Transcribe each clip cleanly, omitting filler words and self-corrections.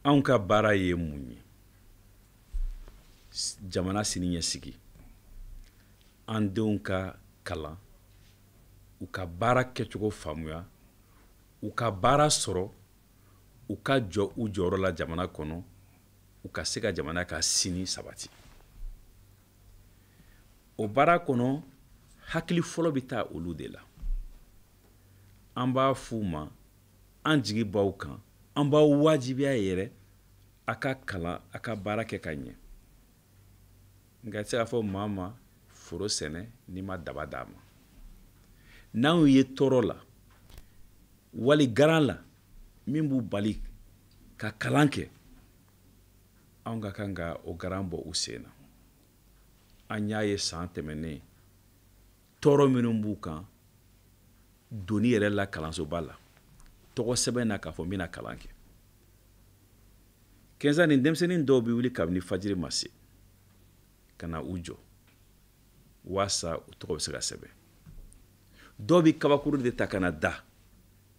Anw ka baara ye mun ye? Jamana sini ɲɛsigi, an denw ka kalan, u ka baara kɛcogo faamuya, u ka baara sɔrɔ, u ka jɔ u jɔyɔrɔ la jamana kɔnɔ, u ka se ka jamana ka sini sabati. O baara kɔnɔ, hakili fɔlɔ bɛ taa olu de la. An b'a f'u ma, an jigi b'aw kan, an b'aw wajibiya yɛrɛ a ka kalan, a ka baara kɛ ka ɲɛ. Nka i tɛ se k'a fɔ maa ma foro sɛnɛ n'i ma daba d'a ma. N'anw ye tɔɔrɔ la wali garan la min b'u bali ka kalan kɛ, anw ka kan ka o garan bɔ u sen na. An y'a ye san tɛmɛnen, tɔɔrɔ minnu b'u kan doni yɛrɛ la kalansoba la, tɔgɔ sɛbɛn na k'a fɔ n bɛna kalan kɛ. Kɛnsa ni denmisɛnnin dɔw bɛ wuli kabini fajiri ma se ka na u jɔ waasa u tɔgɔ bɛ se ka sɛbɛn. Dɔw bɛ kabakuru de ta ka na da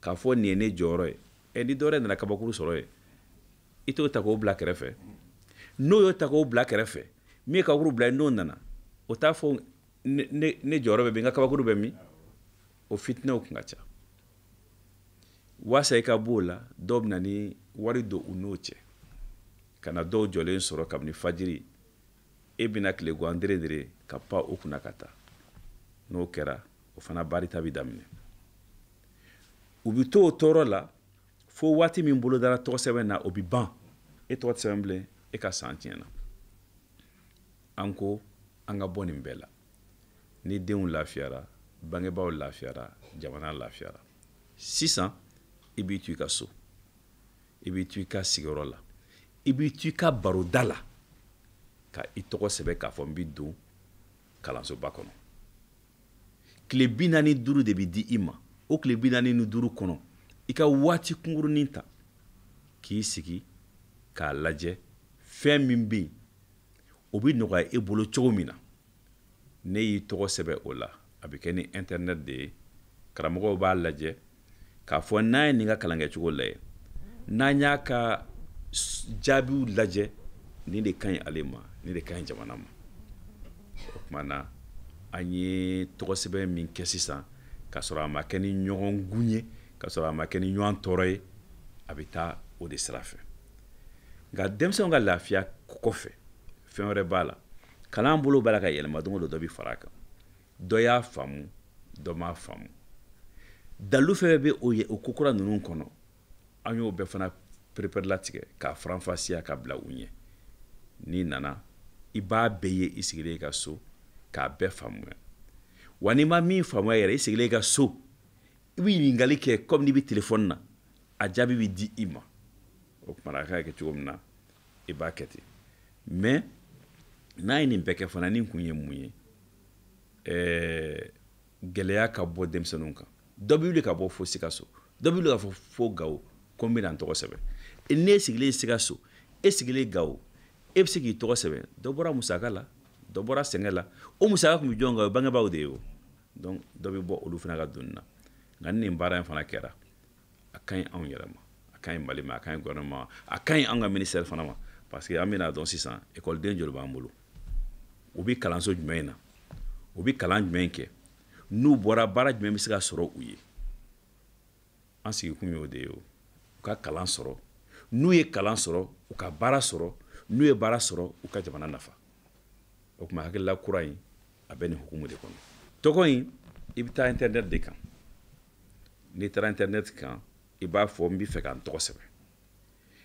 k'a fɔ nin ye ne jɔyɔrɔ ye. Ni dɔwɛrɛ nana kabakuru sɔrɔ yen, i t'o ta k'o bila kɛrɛfɛ. N'o y'o ta k'o bila kɛrɛfɛ, min ye kabakuru bila yen n'o nana, o t'a fɔ ne jɔyɔrɔ bɛ min, n ka kabakuru bɛ min. O fitinɛw kun ka ca. Waasa i ka b'o la, dɔw bɛ na ni wari don u n'o cɛ, ka na dɔw jɔlen sɔrɔ kabini fajiri, e bɛna tilegan dere ka pan o kunna ka taa. N'o kɛra, o fana barita bɛ daminɛ. U bɛ to o tɔɔrɔ la fo waati min bolodara tɔgɔ sɛbɛn na, o bɛ ban. E tɔgɔ tɛ sɛbɛn bilen, e ka san tiɲɛna. An ko an ka bɔ nin bɛɛ la. Ni denw lafiyara, bangebaaw lafiyara, jamana lafiyara. Sisan i b'i to i ka so, i b'i to i ka sigiyɔrɔ la, i b'i to i ka baroda la ka i tɔgɔ sɛbɛn k'a fɔ n bɛ don kalansoba kɔnɔ. Tile 45 de bɛ di i ma. O tile 45 kɔnɔ, i ka waati kunkurunin ta k'i sigi k'a lajɛ fɛn min bɛ yen, o bɛ nɔgɔya e bolo cogo min na. Ne y'i tɔgɔ sɛbɛn o la, a bɛ kɛ ni internet de ye. Karamɔgɔw b'a lajɛ k'a fɔ n'an ye nin ka kalankɛcogo lajɛ, n'an y'a ka jaabiw lajɛ, nin de ka ɲi ale ma, nin de ka ɲi jamana ma. O tuma na, an ye tɔgɔ sɛbɛn min kɛ sisan, k'a sɔrɔ a ma kɛ ni ɲɔgɔn gun ye, k'a sɔrɔ a ma kɛ ni ɲɔgɔn tɔɔrɔ ye, a bɛ taa o de sira fɛ. Nka denmisɛnw ka lafiya kɔfɛ, fɛn wɛrɛ b'a la. Kalan bolo b'a la ka yɛlɛma, don o don dɔ bɛ fara a kan. Dɔ y'a faamu, dɔ m'a faamu. Dalu fɛn bɛ o ye o ko kura ninnu kɔnɔ, an y'o bɛɛ fana pereperelatigɛ k'a faranfasiya ka bila u ɲɛ. N'i nana, i b'a bɛɛ ye i sigilen i ka so k'a bɛɛ faamuya. Wa n'i ma min faamuya yɛrɛ, i sigilen i ka so, i bɛ ɲininkali kɛ komi n'i bɛ telefɔni na, a jaabi bɛ di i ma. O tuma na, a kan ka kɛ cogo min na, i b'a kɛ ten. Mais n'a ye nin bɛɛ kɛ fana, nin kun ye mun ye? Gɛlɛya ka bɔ denmisɛnninw kan. Dɔ bɛ wuli ka bɔ fo Sikaso, dɔ bɛ wuli ka fɔ fo Gawo ko n bɛna n tɔgɔ sɛbɛn. N'e sigilen Sikaso, e sigilen Gawo, e bɛ se k'i tɔgɔ sɛbɛn. Dɔ bɔra musaka la, dɔ bɔra sɛgɛn la. O musaka tun bɛ jɔn kan? O ye bangebaaw de ye o. Donc dɔ bɛ bɔ olu fana ka doni na. Nka ni nin baara in fana kɛra, a ka ɲi anw yɛrɛ ma, a ka ɲi Mali ma, a ka ɲi gouvernement ma, a ka ɲi an ka ministère fana ma. Parce que an bɛna dɔn sisan ekɔliden joli b'an bolo, u bɛ kalanso jumɛn na, u bɛ kalan jumɛn kɛ, n'u bɔra baara jumɛn bɛ se ka sɔrɔ u ye. An sigikun y'o de ye o. U ka kalan sɔrɔ, n'u ye kalan sɔrɔ, u ka baara sɔrɔ, n'u ye baara sɔrɔ, u ka jamana nafa. O tuma hakilila kura in, a bɛ nin hukumu de kɔnɔ. Tɔgɔ in, i bɛ taa internet de kan. N'i taara internet kan, i b'a fɔ n bɛ fɛ ka n tɔgɔ sɛbɛn.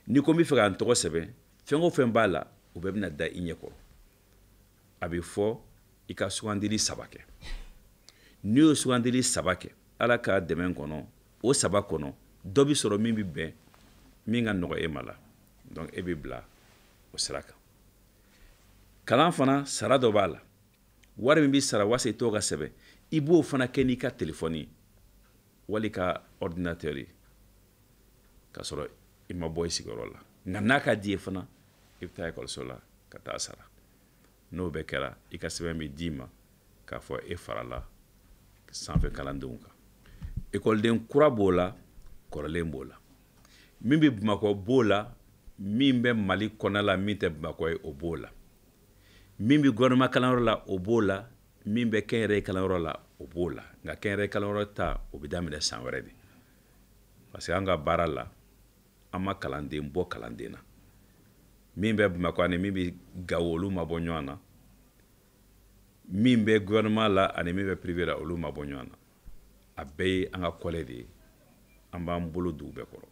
N'i ko n bɛ fɛ ka n tɔgɔ sɛbɛn, fɛn o fɛn b'a la, o bɛɛ bɛna da i ɲɛ kɔrɔ. A bɛ fɔ i ka sugandili 3 kɛ. N'i y'o sugandili 3 kɛ, Ala ka dɛmɛ kɔnɔ, o 3 kɔnɔ, dɔ bɛ sɔrɔ min bɛ bɛn, min ka nɔgɔ e ma la. Donc e bɛ bila o sira kan. Kalan fana, sara dɔ b'a la. Wari min bɛ sara walasa i tɔgɔ ka sɛbɛn, i b'o fana kɛ n'i ka telefɔni ye wali ka ordinateur ye, k'a sɔrɔ i ma bɔ i sigiyɔrɔ la. Nka n'a ka di i ye fana, i bɛ taa ekɔliso la ka taa sara. N'o bɛɛ kɛra, i ka sɛbɛn bɛ d'i ma k'a fɔ e farala sanfɛ kalandenw kan. Ekɔliden kura b'o la, kɔrɔlen b'o la. Min bɛ Bamakɔ b'o la, Min bɛ Mali kɔnɔ la, min tɛ Bamakɔ ye, o b'o la. Min bɛ gouvernement kalanyɔrɔ la, o b'o la. Min bɛ kɛnyɛrɛye kalanyɔrɔ la, o b'o la. Nka kɛnyɛrɛye kalanyɔrɔ ta, o bɛ daminɛ san wɛrɛ de, parce que an ka baara la, an ma kalanden bɔ kalanden na. Min bɛ Bamakɔ ani min bɛ Gawo, olu ma bɔ ɲɔgɔn na. Min bɛ gouvernement la ani min bɛ privé la, olu ma bɔ ɲɔgɔn na. A bɛɛ ye an ka kɔlɛ de ye. An b'an bolo don u bɛɛ kɔrɔ.